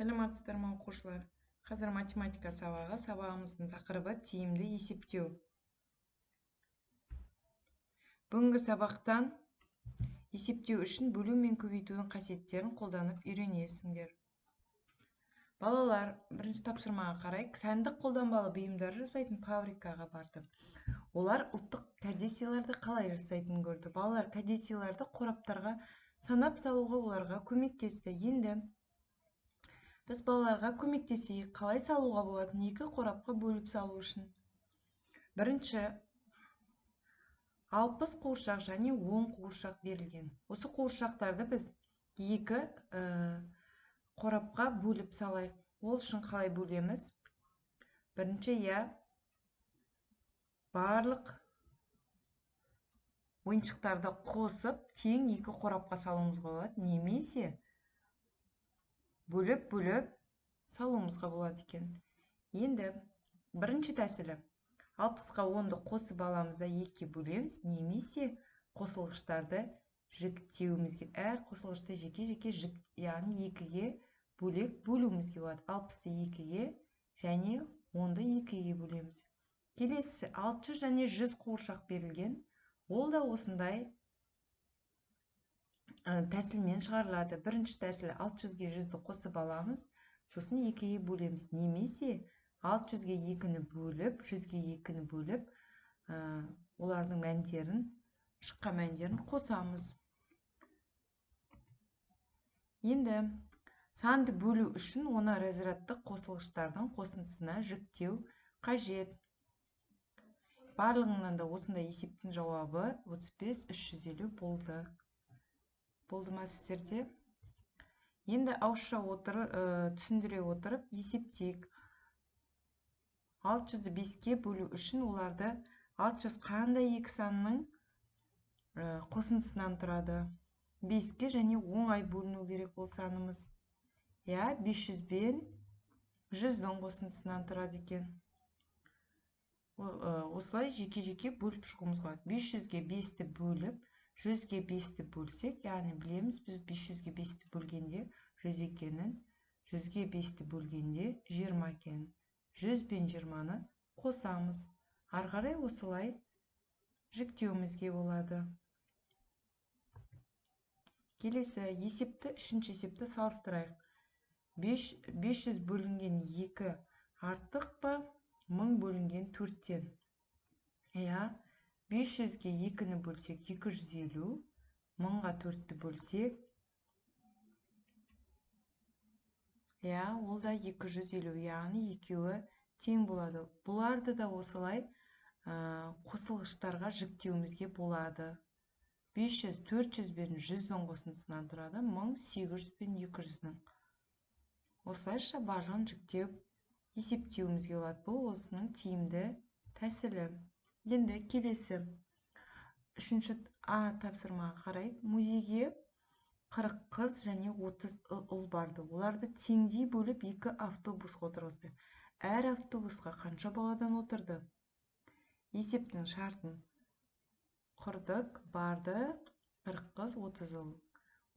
Саламатсыздар ма, оқушылар? Қазір математика сабағы, сабағымыздың тақырыбы тиімді есептеу. Бүгінгі сабақтан есептеу үшін бөлу мен көбейтудің қасиеттерін қолданып үйренесіңдер. Балалар, бірінші тапсырмаға қарайық. Сәндік қолданбалы бұйымдар жасайтын фабрикаға барды. Олар ұлттық кәдесыйларды қалай жасайтынын көрді. Балалар кәдесыйларды қораптарға санап салуға оларға көмектесті. Енді біз балаларға көмектесейік, қалай салуға болатын екі қорапқа бөліп салу үшін. Бірінші, 60 қуыршақ және 10 қуыршақ берілген. Осы қуыршақтарды біз екі қорапқа бөліп салайық. Ол үшін қалай бөлеміз? Бірінші, барлық ойыншықтарды қосып тең екі қорапқа салуымызға болады, немесе бөліп-бөліп салуымызға болады екен. Енді бірінші тәсілі. 60-қа 10-ды қосып аламыз да 2-ге бөлеміз, немесе қосылғыштарды жіктеуімізге, әр қосылғышты жеке-жеке жік, яғни 2-ге бөлек бөлуімізге болады. 60-ты 2-ге және 10-ды 2-ге бөлеміз. Келесісі 600 және 100 қуыршақ берілген. Ол да осындай тәсілмен шығарылады. Бірінші тәсілі 600-ге 100-ді қосып аламыз, сосын 2-ге бөлеміз, немесе 600-ге 2-ні бөліп, 100-ге 2-ні бөліп, олардың мәндерін, шыққан мәндерін қосамыз. Енді санды бөлу үшін оны разрядтық қосылғыштардың қосындысына жіктеу қажет. Барлығынан да осындай есептің жауабы 35 350 болды. Болды ма сіздерде? Енді ауызша түсіндіре отырып есептейік. 600-ді 5-ке бөлу үшін оларды 600 қандай екі санның қосындысынан тұрады? 5-ке және оңай бөліну керек ол санымыз. 500 бен 100-дің қосындысынан тұрады екен. Осылай жеке-жеке бөліп шығуымызға болады. 500-ге 5-ті бөліп, 100-ге 5-ті бөлсек, яғни білеміз біз 500-ге 5-ті бөлгенде 100 екенін, 100-ге 5-ті бөлгенде 20 екенін. 100 бен 20-ны қосамыз. Ары қарай осылай жіктеуімізге болады. Келесі есепті, үшінші есепті салыстырайық. 500 бөлінген 2 артық па 1000 бөлінген 4-тен? 500-ге 2-ні бөлсек 250, 1000-ға 4-ті бөлсек, ол да 250, яғни екеуі тең болады. Бұларды да осылай қосылғыштарға жіктеуімізге болады. 500, 400 бен 100-дің қосындысынан тұрады, 1800 бен 200-дің. Осылайша барлығын жіктеу есептеуімізге болады. Бұл осының тиімді тәсілі. Енді келесі үшінші А тапсырмаға қарайық. Музейге 40 қыз және 30 ұл барды. Оларды теңдей бөліп екі автобусқа отырғызды. Әр автобусқа қанша баладан отырды? Есептің шартын құрдық. Барды 40 қыз, 30 ұл.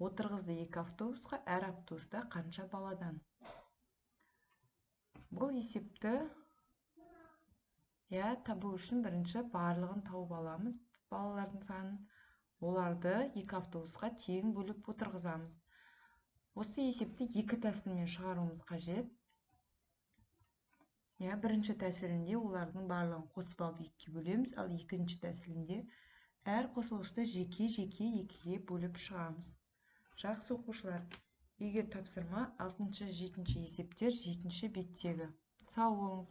Отырғызды екі автобусқа, әр автобуста қанша баладан? Бұл есепті табу үшін бірінші барлығын тауып аламыз, балалардың санын. Оларды екі автобусқа тең бөліп отырғызамыз. Осы есепті екі тәсілмен шығаруымыз қажет. Бірінші тәсілінде олардың барлығын қосып алып екіге бөлеміз, ал екінші тәсілінде әр қосылғышты жеке-жеке екіге бөліп шығамыз. Жақсы оқушылар, үйге тапсырма 6-7 есептер 7 беттегі. Сау болыңыз.